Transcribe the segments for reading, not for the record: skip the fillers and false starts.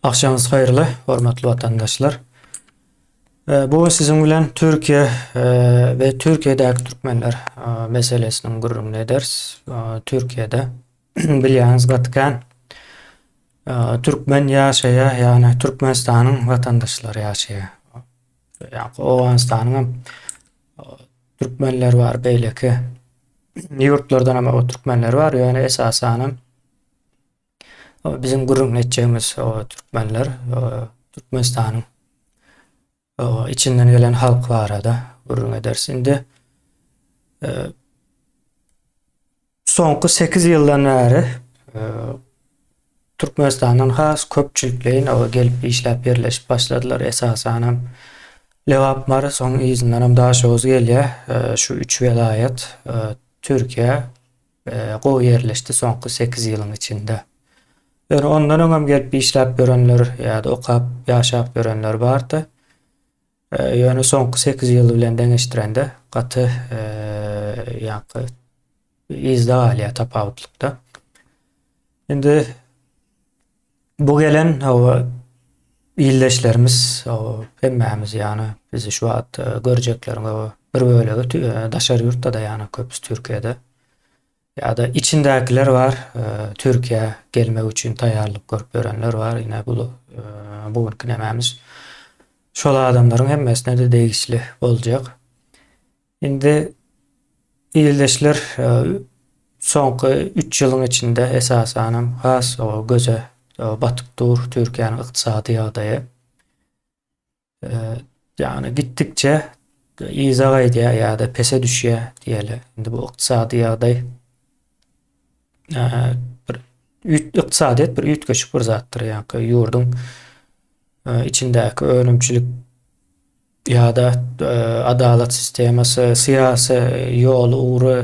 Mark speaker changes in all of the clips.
Speaker 1: Agşamyňyz haýyrly, hormatly watandaşlar. Bu gün siziň bilen Türkiýe we Türkiýedäki türkmenler meselesiniň gürrüňini ederis. Türkiýede bilýäňiz gaty kän türkmen ýaşaýar, ýagny Türkmenistanyň watandaşlary ýaşaýar. Ýa-da Owganystanyň hem türkmenleri bar, beýleki ýurtlardan hem türkmenler bar, ýöne esasan hem Biziň gürrüňini etjegimiz türkmenler, Türkmenistanyň içinden gelen halk barada gürrüň ederis. Indi soňky 8 ýyldan bäri Türkmenistandan has köpçülikleýin gelip işläp ýerleşip başladylar. Esasan hem Lebap, Mary, soň yzyndan hem Daşoguz gelýär. Şu üç welaýat Türkiýä gowy ýerleşdi soňky 8 ýylyň içinde. Ýöne ondan öňem gelip işläp ýörenler ýa-da okap, ýaşap ýörenler bardy. Ýöne soňky 8 ýyl bilen deňeşdirende gaty ýaňky yzda galýar tapawutlykda. Indi bu gelen hawa ildeşlerimiz hawa hemmämiz ýany bizi şu wagt görjekleriň hawa bir bölegi daşary ýurtda-da ýany köpüsi Türkiýede. Ýa-da içindäkiler bar, Türkiýä gelmek üçin taýýarlyk görüp ýörenler bar. Ine bu bu günki nemämiz şol adamlaryň hemmesine-de degişli boljak. Indi ildeşler soňky üç ýylyň içinde esasanam has göze batyp dur Türkiýäniň ykdysady ýagdaýy. Ýagny gitdikçe yza gaýdýar ýa-da pese düşýär diýeli. Indi bu ykdysady ýagdaý bir ykdysadyýet bir üýtgeşik bir zatdyr. Ýagny ýurduň içindäki önümçilik ýa-da adalat sistemasy, syýasy ýol ugry,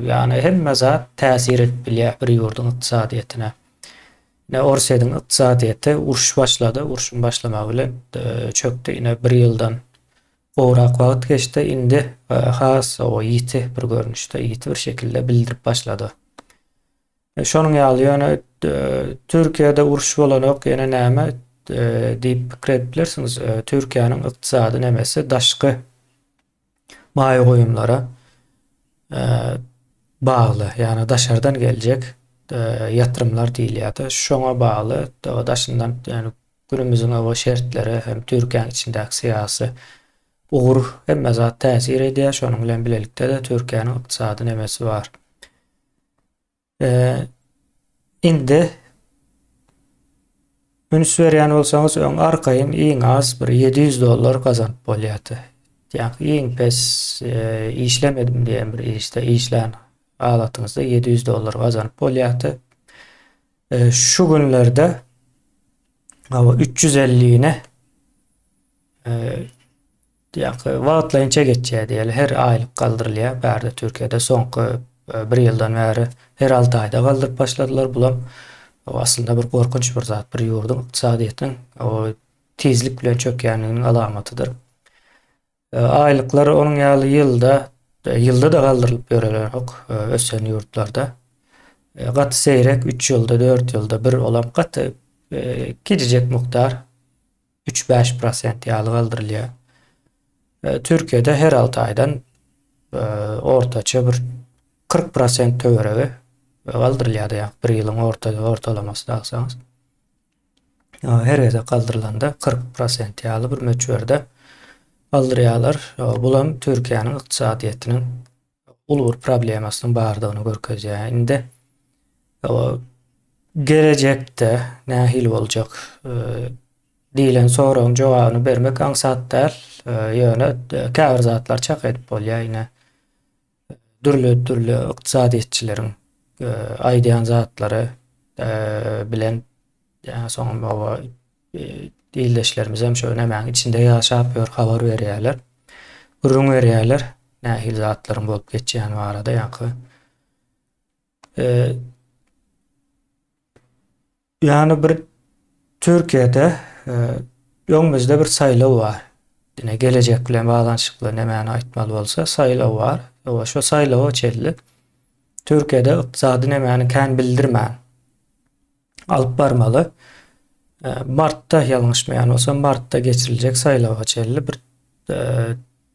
Speaker 1: ýagny hemme zat täsir edip bilýär bir ýurduň ykdysadyýetine. Ine Orsýetiň ykdysadyýeti uruş başlady, urşuň başlamagy bilen çökdi. Ine bir ýyldan gowrak wagt geçdi, indi has ýiti bir görnüşde, ýiti bir şekilde bildirip başlady. Şonuň ýaly ýöne Türkiýede uruş bolanok ýene näme diýip pikir edip bilersiňiz. Türkiýäniň ykdysady nemesi daşky maýa goýumlara bagly, ýagny daşardan geljek ýatyrymlar diýilýär-de, şoňa bagly daşyndan ýagny günümiziň howa şertleri hem Türkiýäniň içindäki syýasy ugur hemme zat täsir edýär. Şonuň bilen bilelikde-de Türkiýäniň ykdysady nemesi bar. Indi üns berýän bolsaňyz öň arkaýyn iň az bir 700 dollar gazanyp bolýardy. Ýagny iň pes işlemedim diýen bir işde işlän halatyňyzda 700 dollar gazanyp bolýardy. Şu günlerde 350-ni Ýa-da wagtlaýynça geçýär diýeli, her aýlyk galdyrylýar. Bärde Türkiýede soňky bir ýyldan bäri her 6 aýda galdyryp başladylar. Bulam aslynda bir gorkunç bir zat, bir ýurduň ykdysadyýetiniň tizlik bilen çökýänliginiň alamatydyr. Aýlyklar onuň ýaly ýylda, ýylda-da galdyrylyp ýörelenok ösen ýurtlarda. Gaty seýrek 3 ýylda, 4 ýylda bir olam gaty kiçijek mukdar 3-5 prosent ýaly galdyrylýar. Türkiýede her 6 aýdan ortaça bir 40 prosent töweregi galdyrylýar ýa bir ýylyň orta ortalamasyny alsaňyz. Her gezek galdyrylanda 40 prosent ýaly bir möçberde galdyrýarlar. Bulam Türkiýäniň ykdysadyýetiniň uly bir problemasynyň bardygyny görkezýär. Indi gelejekde nähili boljak diýlen soragyň jogabyny bermek aňsat däl. Ýöne käbir zatlar çak edip bolýar. Ine dürli-dürli ykdysadyýetçileriň aýdýan zatlary bilen soňam oba Ildeşlerimiz hem şo nämäň içinde ýaşap ýör, habar berýärler. Gürrüň berýärler, nähili zatlaryň bolup geçýäni barada ýaňky. Ýagny bir Türkiýede öňümizde bir saýlaw bar. Ine gelejek bilen baglanyşykly nämäni aýtmaly bolsa saýlaw bar. Şo saýlawa çenli Türkiýede ykdysady nämäni kän bildirmän alyp barmaly. Martda ýalňyşmaýan bolsam martda geçiriljek saýlawa çenli bir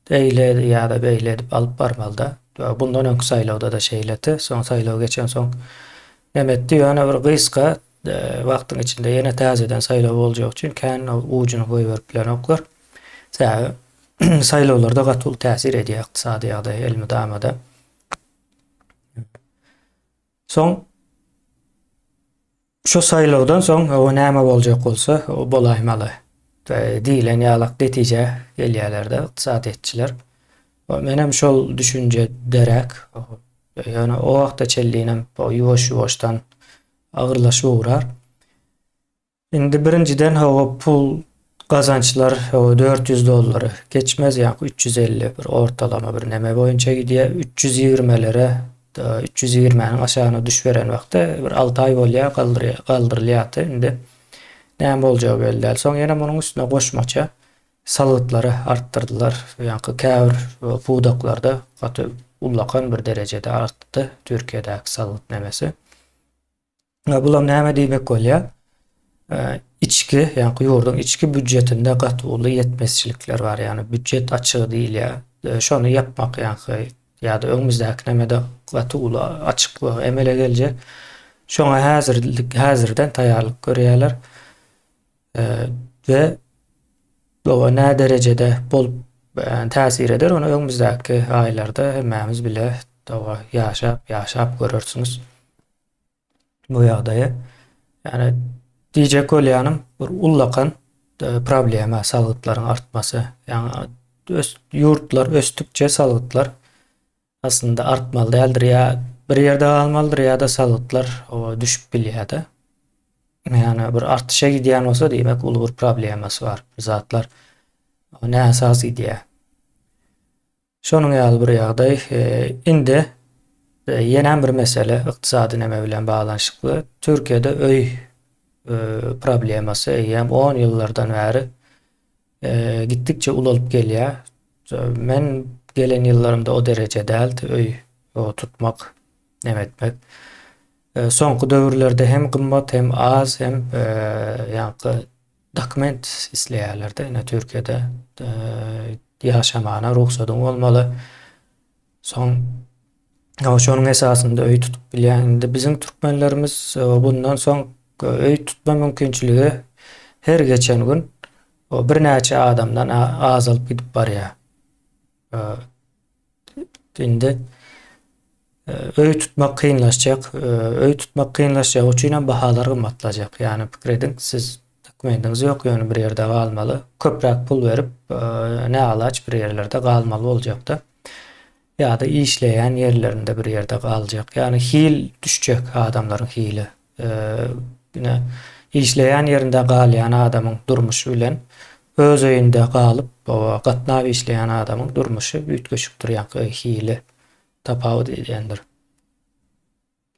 Speaker 1: eýle ýa-da beýle edip alyp barmalyda. Bundan öňki saýlawda-da şeýledi. Soň saýlaw geçensoň neme etdi? Ýöne bir gysga wagtyň içinde ýene täzeden saýlaw boljagy üçin kän ujuny goýberip bilenoklar. Sebäbi saýlawlarda gaty uly täsir edýär ykdysady ýagdaý elmydama-da. Soň Şu saýlawdan soň o näme boljak bolsa, o bolaýmaly diýlen ýalak netijä gelýärler-de ykdysadyýetçiler. Menem şol düşünjederäk. Ýöne o wagta çenlinem ýuwaş-ýuwaşdan agyrlaşyp ugrar. Indi birinjiden hawa pul gazançlar hawa 400 dollary geçmez ýa 350 bir ortalama bir neme boýunça gidýär. 320-lere 320-niň aşagyna düşüberen wagty bir 6 aý bolýar galdyrylýardy. Indi näme boljagy belli däl. Soň ýene munuň üstüne goşmaça salgytlary artdyrdylar. Ýaňky käbir pudaklarda gaty ullakan bir derejede artdy Türkiýedäki salgyt nemesi. Bulam näme diýmek bolýar? Içki, ýagny ýurduň içki býujetinde gaty uly ýetmezçilikler bar, ýagny býujet açygy diýilýär. Şony ýapmak ýagny ýa-da öňümizdäki nämede gaty uly açyklyk emele geljek. Şoňa häzirlik häzirden taýýarlyk görýärler. We bu nä derejede bolup täsir eder, ony öňümizdäki aýlarda hemmämiz bile ýaşap, ýaşap görersiňiz. Bu ýagdaýy. Ýani diýjek bolýanym bir ullakan e, problema salgytlaryň artmasy. Ýani ös, ýurtlar ösdükçe salgytlar aslynda artmaly däldir ýa bir ýerde galmalydyr ýa-da salgytlar o düşüp bilýär-de. Ýani bir artyşa gidýän bolsa diýmek uly bir problemasy bar. Bir zatlar näsaz gidýär. Şonuň ýaly bir ýagdaý. Indi ýenem bir mesele ykdysady neme bilen baglanyşykly. Türkiýede öý problemasy eýýäm 10 ýyllardan bäri gitdikçe ulalyp gelýär. Men gelen ýyllarymda o dereje däldi öý tutmak, neme etmek. Soňky döwürlerde hem gymmat, hem az, hem ýaňky Dokument isleýärler-de, ine Türkiýede ýaşamana rugsadyň bolmaly. Soň şonuň esasynda öý tutup bilýän. Indi biziň türkmenlerimiz bundan soň öý tutma mümkinçiligi her geçen gün birnäçe adamdan azalyp gidip barýar. Indi öý tutmak kynlaşjak. Öý tutmak kynlaşjagy üçin hem bahalar gymmatlajak. Ýagny pikir ediň, siz dokumentiňiz ýok, ýöne bir ýerde galmaly. Köpräk pul berip, näalaç bir ýerlerde galmaly boljakda. Ýa-da işleýän ýerlerinde bir ýerde galjak. Ýagny hil düşjek adamlaryň hili. Ine, işleýän ýerinde galýan adamyň durmuşy bilen öz öýünde galyp, gatnap işleýän adamyň durmuşy üýtgeşikdir, ýaňky hili tapawut edýändir.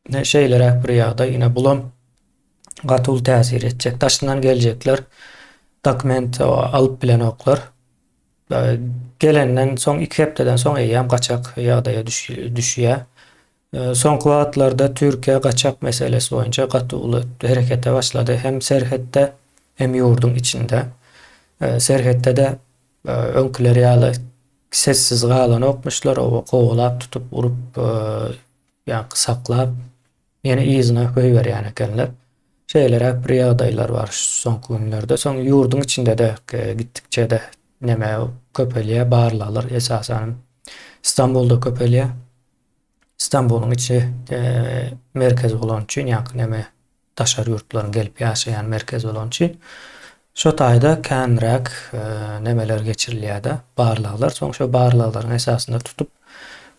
Speaker 1: Ine, şeýleräk bir ýagdaý, ine, bulam gaty uly täsir etjek. Daşyndan geljekler dokument alyp bilenoklar. Gelenden soň, iki hepdeden soň eýýäm gaçak ýagdaýa düşýär. Soňky wagtlarda Türkiýe gaçak meselesi boýunça gaty uly herekete başlady. Hem serhetde, hem ýurduň içinde. Serhetde-de öňküler ýaly sessiz galanokmyşlar, oba kowalap tutup, urup, ýaňky saklap, ýene yzyna goýberýän ekenler. Şeýleräk bir ýagdaýlar bar soňky günlerde. Soň ýurduň içinde-de gitdikçe-de neme köpelýär, barlaglar esasan Stambulda köpelýär. Stambulyň içi merkez bolany üçin, ýaňky neme daşary ýurtlaryň gelip ýaşaýan merkezi bolany üçin şo taýda känräk nemeler geçirilýär-de, barlaglar. Soň şo barlaglaryň esasynda tutup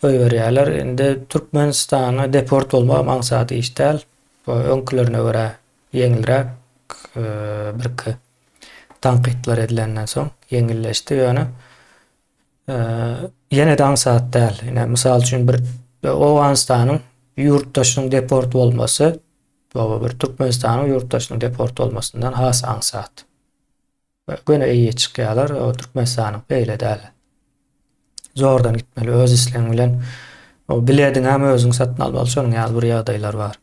Speaker 1: goýberýärler. Indi Türkmenistana deport bolmagam aňsat iş däl. Öňkülerine görä ýeňilräk birki tankytlar edilenden soň ýeňilleşdi ýöne Ýene-de aňsat däl. Ine, mysal üçin bir Owganystanyň ýurtdaşynyň deport bolmasy, baba bir Türkmenistanyň ýurtdaşynyň deport bolmasyndan has aňsat. Göni eýe çykýarlar, o Türkmenistanyň beýle däl. Zordan gitmeli, öz islegiň bilen. O bilediňi hem özüň satyn almaly, şonuň ýaly bir ýagdaýlar bar.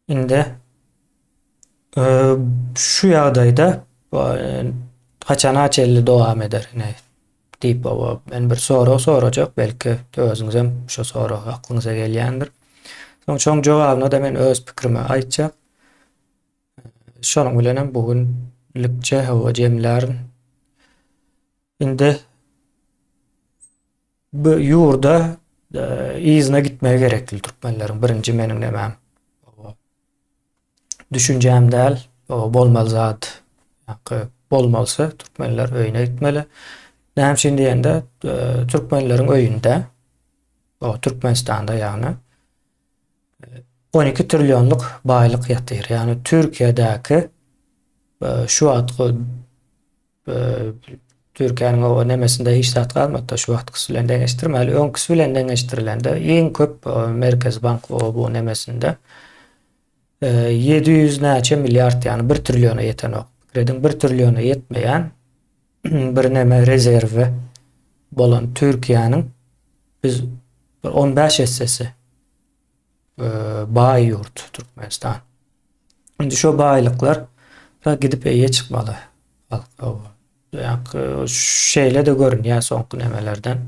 Speaker 1: Indi. Şu ýagdaýda haçana çenli dowam eder ine diýip oba men bir sorag sorajak belki özüňizem şu sorag aklyňyza gelýändir. Soň şoň jogabyna da men öz pikrimi aýtjak. Şonuň bilenem bu günlükçe hawa jemlärin. Indi bu ýurda yzyna gitmegi gerekli türkmenleriň birinji meniň nemem. Düşünjäm däl, o bolmaly zat. Ýa-da bolmalysy türkmenler öýüne gitmeli. Näme üçin diýende, türkmenleriň öýünde, o Türkmenistanda ýagny 12 trillionlyk baýlyk ýatyr. Ýagny Türkiýedäki şu wagtky Türkiýäniň o nemesinde hiç zat galmady şu wagtkysy bilen deňeşdirmäli. Öňküsi bilen deňeşdirilende iň köp Merkezi bank o bu nemesinde 700 näçe milliard ýagny 1 trilliona ýetenok. Pikir ediň 1 trilliona ýetmeýän bir neme rezerwi bolan Türkiýäniň biz 15 essesi baý ýurt Türkmenistan. Indi şo baýlyklar gidip eýe çykmaly. Şeýle de görünýär soňky nemelerden.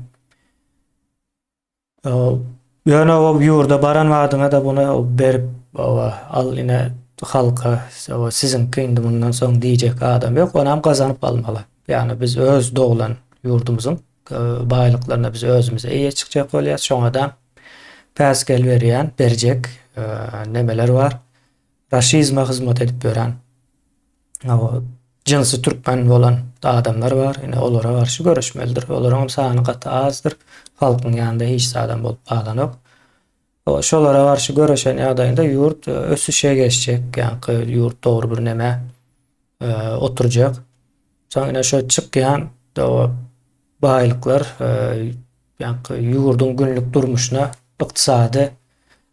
Speaker 1: Ýöne o ýurda baran badyňa da buny berip al ine halka siziňki indi mundan soň diýjek adam ýok. Onam gazanyp almaly. Ýagny biz öz doglan ýurdumyzyň baýlyklaryna biz özümiz eýe çykjak bolýas. Şoňa da päsgel berýän, berjek nemeler bar. Raşizme hyzmat edip ýören jynsy türkmen bolan adamlar bar. Ine olara garşy göreşmelidir. Olaryň hem sany gaty azdyr. Halkyň ýanynda hiç adam bolup galanok. Şolara garşy göreşen ýagdaýynda ýurt ösüşe geçjek, ýaňky ýurt dogry bir neme oturjak. Soň ine şo çykýan baýlyklar ýaňky ýurduň günlük durmuşyna, ykdysady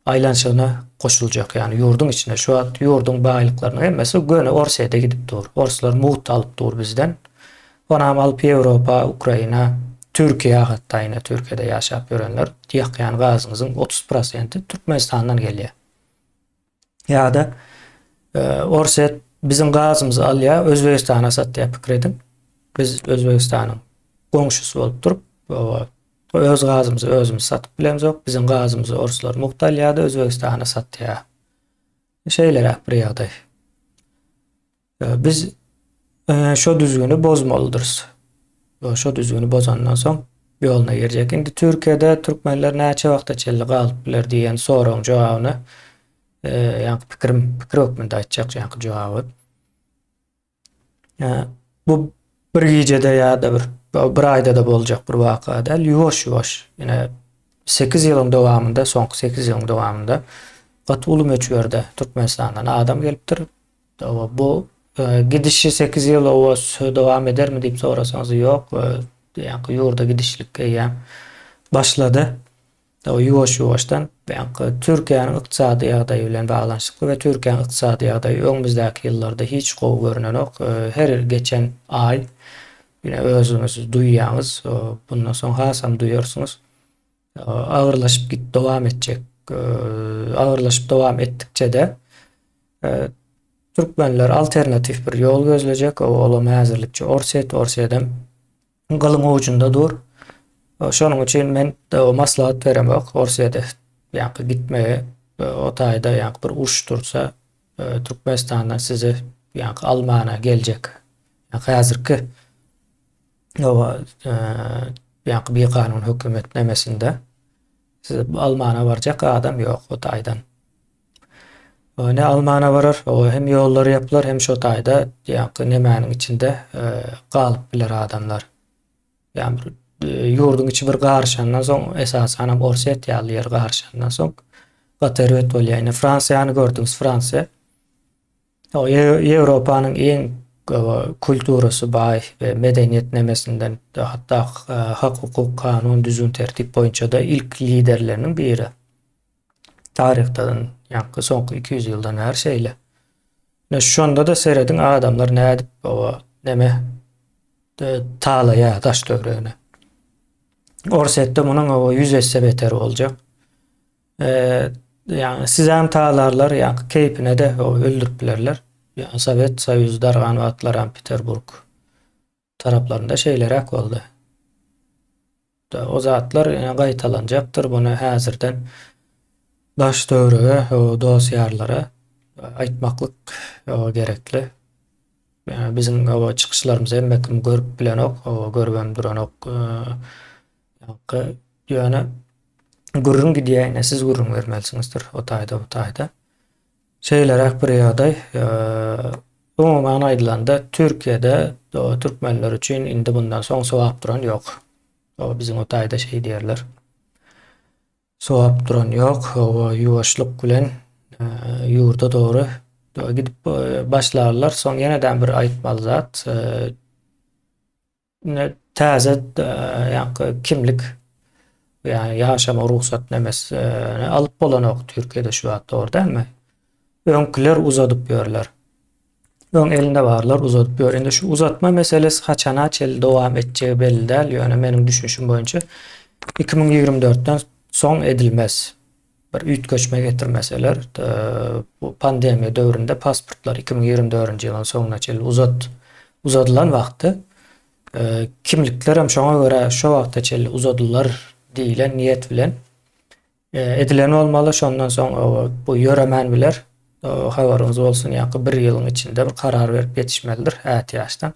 Speaker 1: aýlanyşygyna goşuljak. Ýagny ýurduň içinde şu wagt ýurduň baýlyklarynyň hemmesi göni Orsýete gidip dur. Orslar mugt alyp dur bizden. Onam alyp Ýewropa, Ukraina, Türkiýä hatda ine Türkiýede ýaşap ýörenler ýakýan gazyňyzyň 30 prosenti Türkmenistandan gelýär. Ýa-da e, Orsýet biziň gazymyzy alýar, Özbegistana satýar pikir ediň. Biz Özbegistanyň goňşusy bolup durup, öz gazymyzy özümiz satyp bilemzok. Biziň gazymyzy orslar mugt alýar-da Özbegistana satýar. Şeýleräk bir ýagdaý. Biz şo düzgüni bozmalydyrys. Şo düzgüni bozandan soň ýoluna girjek. Indi Türkiýede türkmenler näçe wagta çenli galyp biler diýen soragyň jogabyny ýaňky pikirim pikir hökmünde aýtjak ýaňky jogaby. Bu bir gijede ýa-da bir bir aýda-da boljak bir waka däl. Ýuwaş-ýuwaş ýene 8 ýylyň dowamynda, soňky 8 ýylyň dowamynda gaty uly möçberde Türkmenistandan adam gelipdir. Bu gidişi 8 ýyl owa dowam edermi diýip sorasaňyz ýok. Ýaňky ýurda gidişlik eýýäm başlady. Ýuwaş-ýuwaşdan ýaňky Türkiýäniň ykdysady ýagdaýy bilen baglanyşykly we Türkiýäniň ykdysady ýagdaýy öňümizdäki ýyllarda hiç gowy görnenok. Her geçen aý ýene özüňiz duýýaňyz, bundan soň hasam duýarsyňyz. Agyrlaşyp git dowam etjek. Agyrlaşyp dowam etdikçe-de türkmenler alternatiw bir ýol gözlejek. Olam häzirlikçe Orsýet, Orsýedem gylyň ujunda dur. Şonuň üçin men maslahat beremok Orsýede ýaňky gitmegi. O taýda ýaňky bir uruş tursa Türkmenistandan sizi ýaňky almana geljek. Ýaňky häzirki ýaňky bikanun hökümet nemesinde sizi almana barjak adam ýok o taýdan. Ne almana barar, o hem ýollar ýapylar, hem şo taýda ýaňky nemäniň içinde galyp biler adamlar. Ýa bir ýurduň içi bir garyşandan soň, esasan hem Orsýet ýaly ýer garyşandan soň gaty erbet bolýar. Ine Fransiýany gördüňiz, Fransiýa. O Ýewropanyň iň kulturasy baý we medeniýet nemesinden hatda hak-hukuk, kanun, düzgün-tertip boýunça-da ilk liderleriniň biri. Taryhdan ýaňky soňky 200 ýyldan bäri şeýle. Ine şonda-da serediň adamlar nädip oba neme talaýar daş töweregine. Orsýetde munuň oba 100 esse beteri boljak. Eee, ýagny sizem talarlar, ýaňky keýpine-de öldürip bilerler. Ýa Sowet Soýuzy dargan wagtlaram Peterburg taraplarynda şeýleräk boldy. O zatlar ýene gaýtalanjakdyr. Muny häzirden daş-töwerege, dost-ýarlara aýtmaklyk gerekli. Biziň çykyşlarymyzy hemme kim görüp bilenok, görübem duranok. Ýöne gürrüň gidýär, ine siz gürrüň bermelisiňizdir o taýda, bu taýda. Şeýleräk bir ýagdaý, umuman aýdylanda Türkiýede türkmenler üçin indi bundan soň sowap duran ýok. O biziň o taýda şeý diýerler. Sowap duran ýok, o ýuwaşlyk bilen ýurda dogry gidip başlarlar. Soň ýene-de bir aýtmaly zat, Indi täze ýaňky kimlik ýa ýaşama rugsat nemesini alyp bolanok Türkiýede şu wagt dogry dälmi? Öňküler uzadyp ýörler. Öň elinde barlar uzadyp ýör. Indi şu uzatma meselesi haçana çenli dowam etjegi belli däl. Ýöne meniň düşünişim boýunça 2024-den soň edilmez. Bir üýtgeşme getirmeseler, bu pandemiýa döwründe pasportlar 2024-nji ýylyň soňuna çenli uzat uzadylan wagty kimlikler hem şoňa görä şo wagta çenli uzadylar diýlen niýet bilen edilen bolmaly. Şondan soň bu ýöremän biler. Habaryňyz bolsun, ýa-da bir ýylyň içinde bir karar berip ýetişmelidir ätiýaçdan.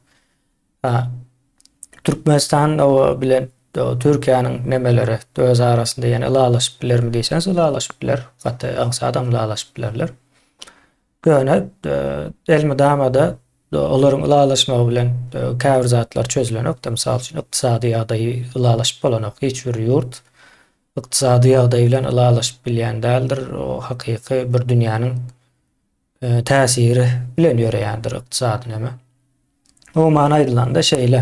Speaker 1: Türkmenistan bilen Türkiýäniň nemeleri öz arasynda ýene ylalaşyp bilermi diýseňiz, ylalaşyp biler. Gaty aňsadam ylalaşyp bilerler. Ýöne elmydama-da olaryň ylalaşmagy bilen käbir zatlar çözülenok-da. Mysal üçin, ykdysady ýagdaýy ylalaşyp bolanok. Hiç bir ýurt ykdysady ýagdaýy bilen ylalaşyp bilýän däldir. O hakyky bir dünýäniň täsiri bilen ýöreýändir ykdysady neme. Umuman aýdylanda şeýle.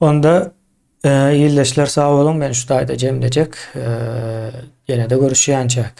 Speaker 1: Onda e, ildeşler sag boluň, men şu taýda jemlejek. E, ýene-de görüşýänçäk.